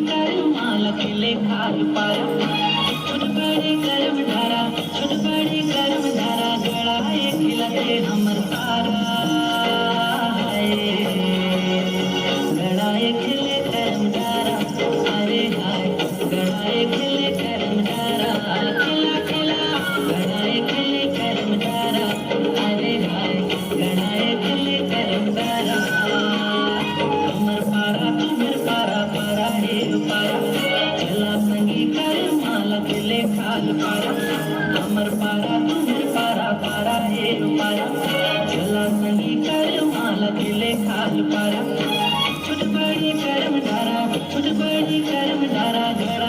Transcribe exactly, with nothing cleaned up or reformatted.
करम माला के ले खाल पारा, छोट बड़े करम धारा, छोट बड़े करम धारा, गड़ा एक लगे हमर पारा है। गड़ा एक ले करम धारा, अरे हाय, गड़ा एक ले करम धारा, खिला खिला, गड़ा एक ले करम धारा, अरे हाय, गड़ा एक ले करम धारा। हमर पारा, तुम्हर पारा, पारा हे पारा, चला संगी करम माला के ले खाल पारा। हमर पारा, तुम्हर पारा, पारा हे पारा, चला संगी करम माला के ले खाल पारा। छोट बड़ी करम धारा, छोट बड़ी करम धारा, गड़ा